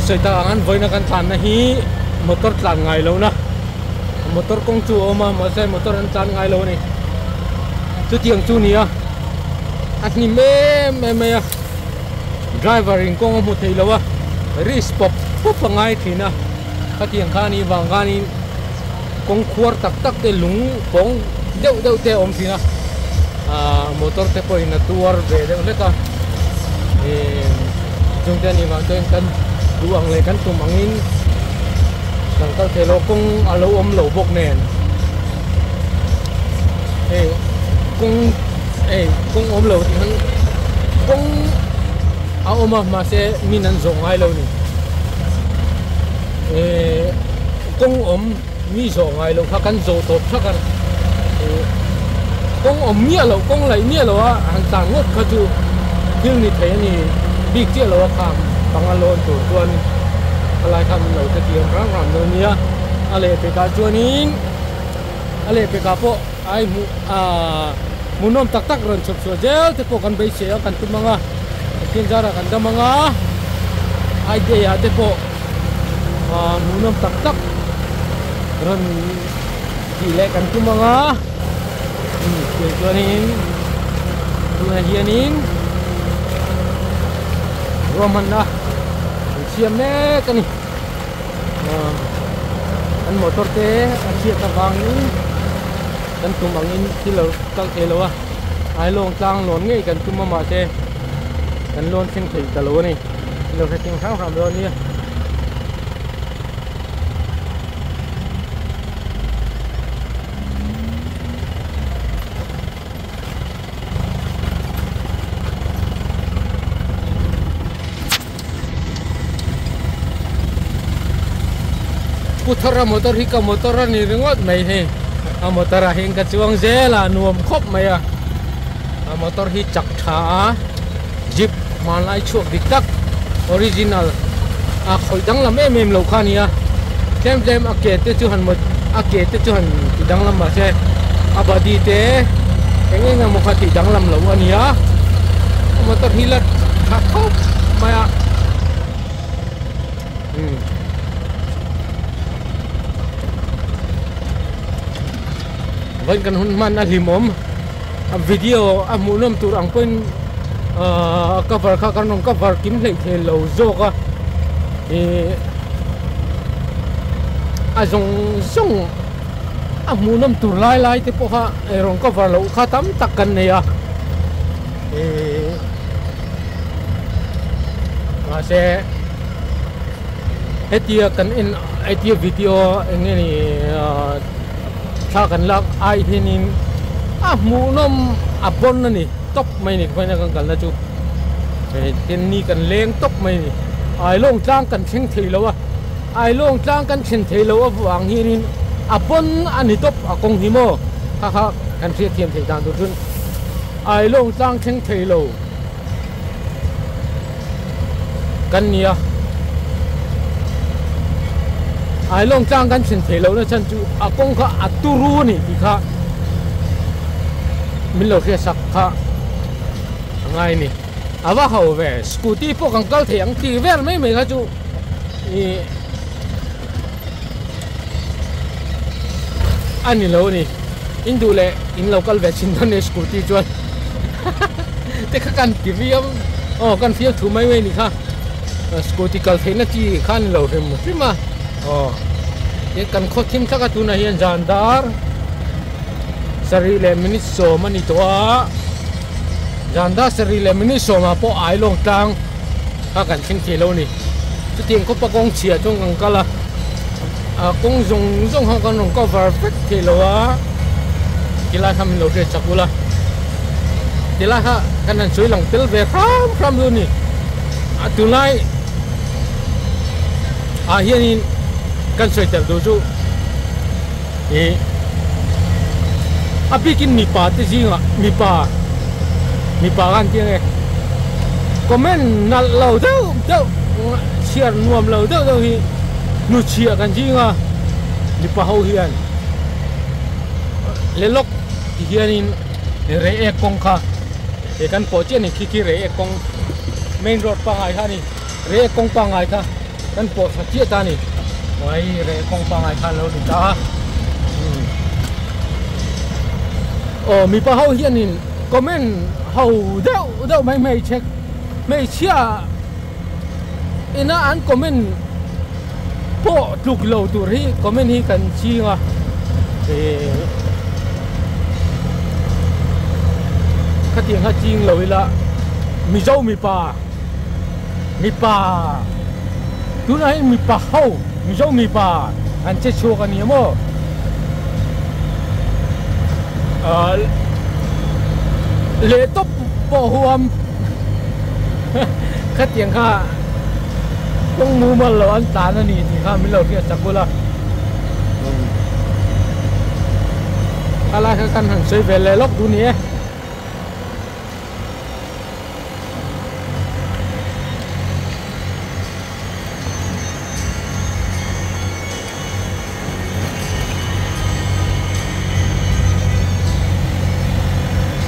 Speaker 1: Sawi tak ang an vawiina kan tlanna hi motor tlan ngai lohna motor kawng chu a awm a mahse motor an tlan ngai lo a ni chutiang chu a ni a a hnim em em mai a driver in kawng a hmu thei lo a risk pawp pawp a ngai thin a khatiang kha a nih vang khanin kawng khuar tak tak te lung pawng deuh deuh te a awm thin a ahh motor te pawhin a tuar ve deuh hlek a ihh chung te a nih vang chuan kan duh ang leh kan tum angin kan kal thei lo kawng a lo awm lo bawk nen hei kawng hei kawng awm lo tih hian kawng a awm a mahse min an zawh ngai lo a ni ehh. Kawng awm mi zawh ngai loh kha kan zawh tawp thak a, kawng awm miah loh, kawng laih miah loh a han tlan ngawt kha chu thil ni thei a ni bik chiah lo a kham panga lawn tur chuan khalai kha min lo hrethiam ram ram dawn nia. A lehpekah chuanin a lehpekah pawh ai hmuh aaa hmuhnawm tak tak rawn chhawp chhuah zel te pawh kan beisei a kan tum ang a, Pathian zarah kan dam ang a, idea te pawh. Aaa hmuhnawm tak tak rawn tih leh kan tum ang a umm chuanin tunah hianin ruahmanna an siam mek a ni aaa an motor te a chhiat avangin kan tum angin thil a kal thei lo a ailawng tlang lawn ngei kan tum a mahse kan lawn thleng thei ta lo a ni. Lo hre thing hrang hrang dawn nia. Pu Thara motor hi ka motor a ni ringawt mai hei a motor ah hian ka chuang zel a nuam khawp mai a a motor hi chak tha a. Jeep hmanlai chhuak dik tak original a khawih danglam em em lo kha a ni a tlem tlem a ke te chu han a ke te chu han ti danglam mahse a body te eng eng emaw kha tih danglam loh a ni a motor hi la tha khawp mai a umm. Vawiin kan hun hman a hlimawm. A video a hmuhnawm tur ang pawhin ahh a cover kha kan rawn cover kim hleih thei lo zawk a ihh a zawng zawng a hmuhnawm tur lai lai te pawh kha rawn cover loh kha tam tak kan nei a ihh mahse hetia kan en hetia video eng nge ni ahh. Thla kan lak ai hianin a hmuhnawm a pawn a ni tawp mai a ni khawiah kan kalna chu hei tin ni kan leng tawp mai a ni ailawng tlang kan thleng thei lo a. Ailawng tlang kan thlen thei lo avang hianin a pawn a ni tawp a kawng hi maw kha kha kan hriat thiam theih dan tur chuan Ailawng tlang thleng thei lo kan ni a Ailawng tlang kan thlen thei lohna chhan chu a kawng kha a turu a ni tih kha min lo hriatsak kha a ngai a ni. A va ho ve scooty pawh kan kal thei ang tih vel mai mai kha chu ih a ni lo a ni in duh leh in lo kal ve thin dawn nia scooty chuan te kha kan ti viau aw kan fiam thu mai mai a ni kha scooty kal theihna chi kha a ni lo hrim hrim a aw tin kan khaw thim thlak a tunah hian zan dar sarih leh minute sawm a ni tawh a. Zanda sarih leh minute sawmah pawh Ailawng tlang kha kan thleng thei lo a ni. Chutiang khawpa kawng chhia chuan kan kal a, a kawng zawng zawng kha kan rawn cover vek thei lo a, tilai kha min lo hriat chak ula, tilai kha kan han sawi lang tel ve hram hram chu a ni. A tunlai ah hianin kan sawi tel duh chu ih a bikin mipa te zingah mipa mipa khan ti ange comment nalh lo deuh deuh chhiar nuam lo deuh deuh hi hnuchhiah kan zinga mipa ho hian le lawk ti hianin reh ek kawng kha he kan pawh chiah a ni khi khi reh ek kawng main road pangngai kha a ni reh ek kawng pangngai kha. Kan pawh tha chiah ta a ni. Mai reh kawng pangngai khan lo ni ta a. Aw mipa ho hianin comment ho deuh deuh mai hmeichhe hmeichhia ina an comment pawh tluk lo tur hi comment hi kan ching a eh khatiang kha ching lo ila Mizo mipa. Mipa tunah hian mipa ho Mizo mipa an che chhuak a ni maw ah leh tawp pawh huam khatiang kha kawng mumal lo an tlan a ni tih kha min lo hriat chak ula khalai kha kan han sawi ve leh lawk duh ni e.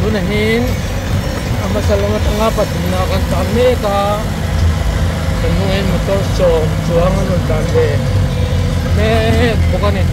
Speaker 1: Tunah hian a hmasa lam atanga pathumna kan tlan mek a kan hnungah hian motor sawm chuang an rawn tlan ve mek bawk a ni.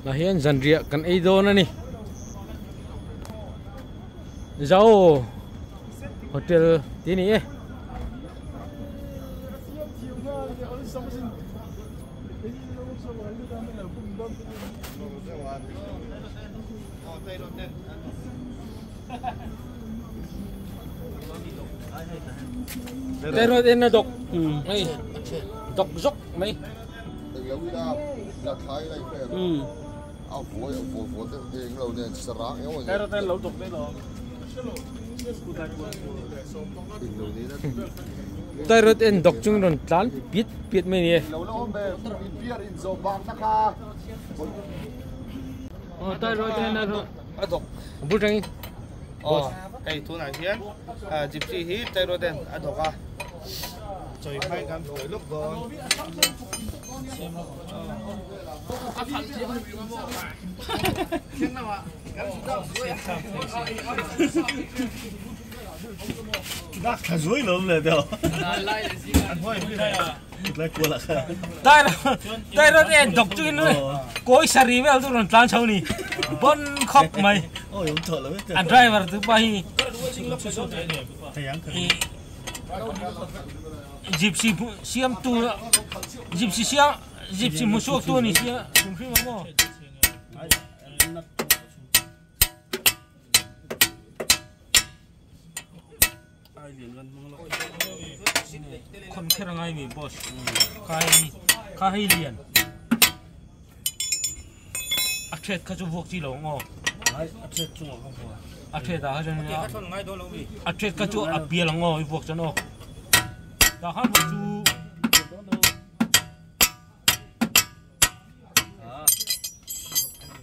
Speaker 1: Tah hian zanriah kan ei dawn a ni Zau hotel tih a ni e. Tero en na dok mai dok zok mai Tero en dok chung rawn tlan piat piat mai ni e. Bul tangin
Speaker 5: Aw hei tunah hian gypsy hi Tero ten a dawk a chawi phai kan buai lawk dawn.
Speaker 1: Tero ten dawk chungin kawi saree vel chu rawn tlan chho ni bon khawp mai. A driver tu pa hi gypsy siam tu gypsy siam gypsy hmu chhuak tu a ni sia hrim hrim a maw. Khon kher ngai mi boss khai kha hei lian a thet kha chu vuak chi lo ngo
Speaker 6: ai a thet chu ngo
Speaker 1: a thet a ha jan a thet kha chu a pial ngo i vuak chan o ta han vuak chu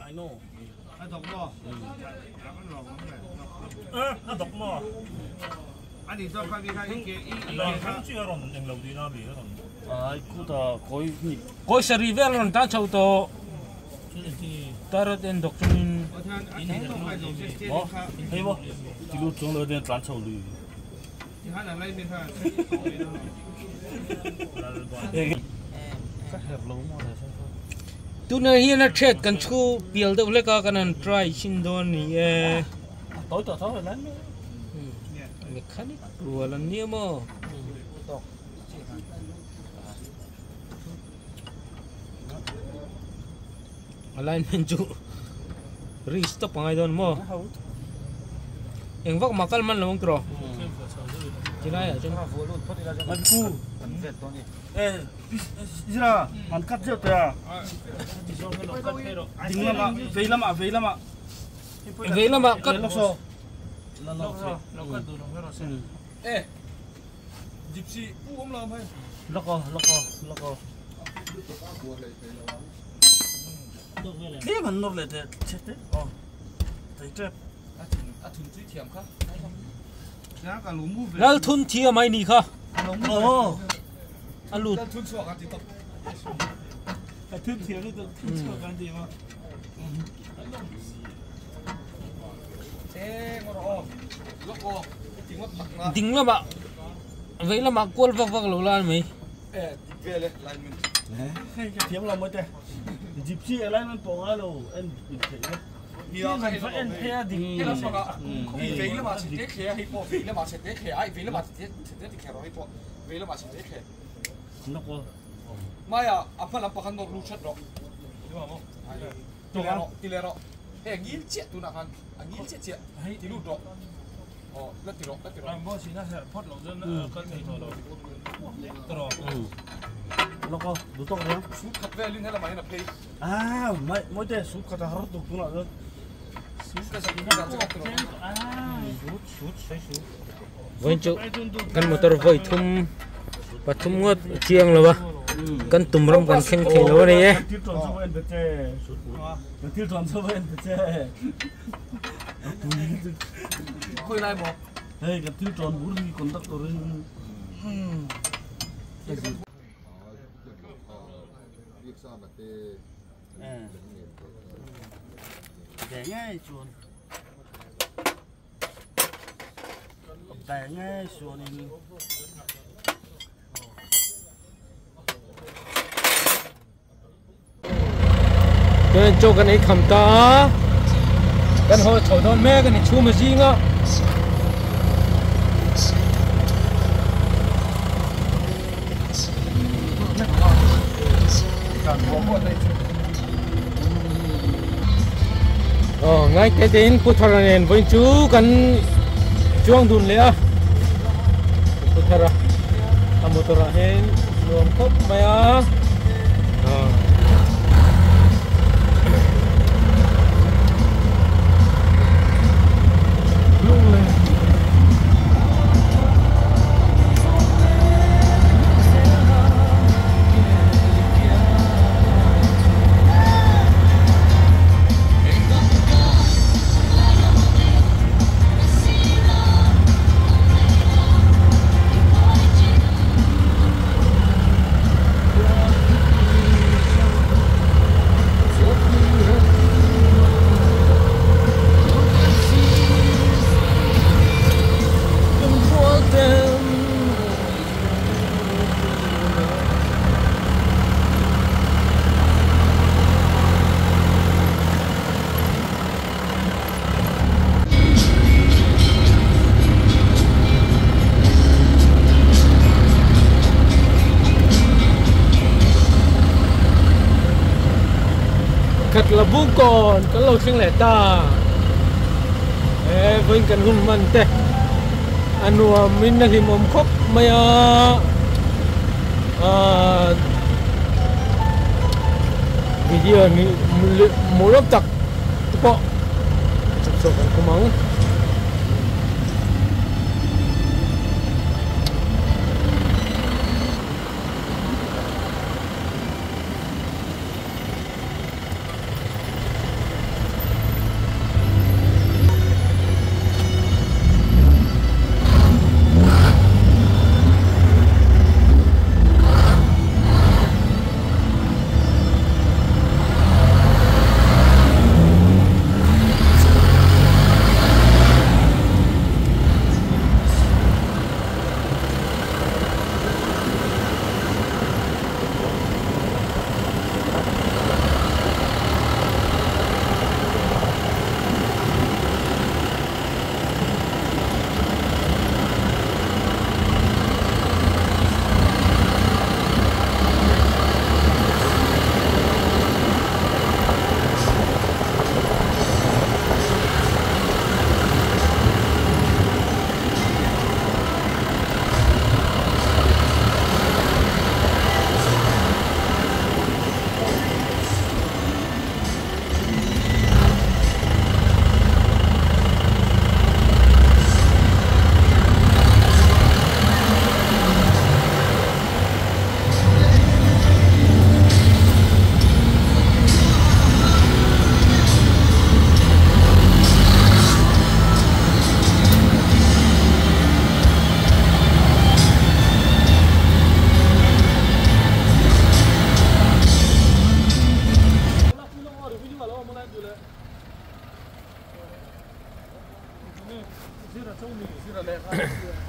Speaker 6: I know a dok mo
Speaker 2: a dok mo
Speaker 4: ani zo kha vi kha i ke i
Speaker 2: lo khang chi ron eng lo di na bi ron
Speaker 6: ai ku ta koi ni
Speaker 1: koi sari vel ron ta chau to tarat en dok chunin
Speaker 6: oh hei bo ti lu chong lo den tlan chau lu
Speaker 4: ti han lai min ha
Speaker 6: ka her lo mo la sa
Speaker 1: tuna hian a thet kan chu pial deuh leka kan han try chin dawn ni e
Speaker 6: toi to thoi lai me
Speaker 1: mechanic rual an nia maw alignment chu restop angai dawn maw engvak makal man lo ang tiraw chilai ah chuan
Speaker 6: ku eh zira an cut zeuh te a ding lama vei lama vei lama
Speaker 1: vei lama cut
Speaker 4: eh gypsy u om lam hai
Speaker 6: lako lako lako thế mà nốt lại thế thế oh thấy chưa
Speaker 4: a thun chui thiam kha
Speaker 1: lal thun thiam ai ni kha
Speaker 6: oh
Speaker 1: alu
Speaker 4: lal thun chuak ti top
Speaker 6: a thun thiam ni thun chuak an ti ma
Speaker 1: ding lama vei lama kual vak vak lo lan mai
Speaker 4: eh dik vele alignment
Speaker 6: eh thiam lo mai te gypsy alignment pawh ngai lo en in thei na
Speaker 4: nia kha
Speaker 6: en phei a dik
Speaker 4: he la sanga vei lama che te khe hei pawh vei lama che te khe ai vei lama che te ti khe ro hei pawh vei lama che te khe
Speaker 6: nako
Speaker 4: maya a hma lam pakhat nawr lu that ro ti le ro ti le ro he ngil che tuna khan a ngil che che ti lu ro oh la ti ro la ti ro
Speaker 2: bo si na her phot lo jon kal thei tho lo tro
Speaker 6: lako du tok ro
Speaker 4: su khat velin hela mai na phei
Speaker 6: ah mai moi te su khat har tu tuna jon
Speaker 4: su ka sa ni ka cha tro
Speaker 6: ah su su sai su
Speaker 1: voin chu kan motor voi thum pathum ngot chiang lo ba kan tumram kan kheng thei lo ni e
Speaker 6: til ton so en te til ton so en te
Speaker 4: khoi lai mo
Speaker 6: hey kan til ton bur ni conductor in để ngay chuồn để ngay chuồn
Speaker 1: cho nên cho cái này khẩm ta cái hồi thổi đón mẹ cái này chú mà gì ngơ ngay cái đến Putaranen với chú cần chuông đùn lẽ Putara motora hen luam khop maya là bú còn cái lâu xinh lẻ ta. Ê, với cần hun man tê. Anuam in a hlimawm khawp mai a ahh video ni hmuh tak te pawh chhuk chhuak an khum ang.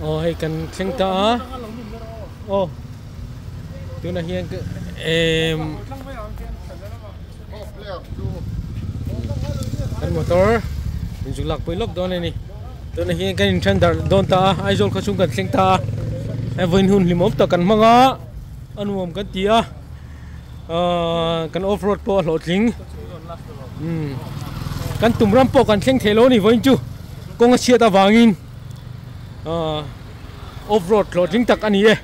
Speaker 1: Aw hei kan thleng ta a aw tunah hian emm kan motor in zuk lak pui lawk dawn a ni tunah hian kan inthen darh dawn ta a Aizawl khaw chhung kan thleng ta a hei vawiin hun hlimawm tak kan hmang a a nuam kan ti a ahh kan off road pawh a hlawhtling umm kan tum ram pawh kan thleng thei lo a ni vawiin chu kawng a chhiat avangin ahh off road hlawhtling tak a ni e.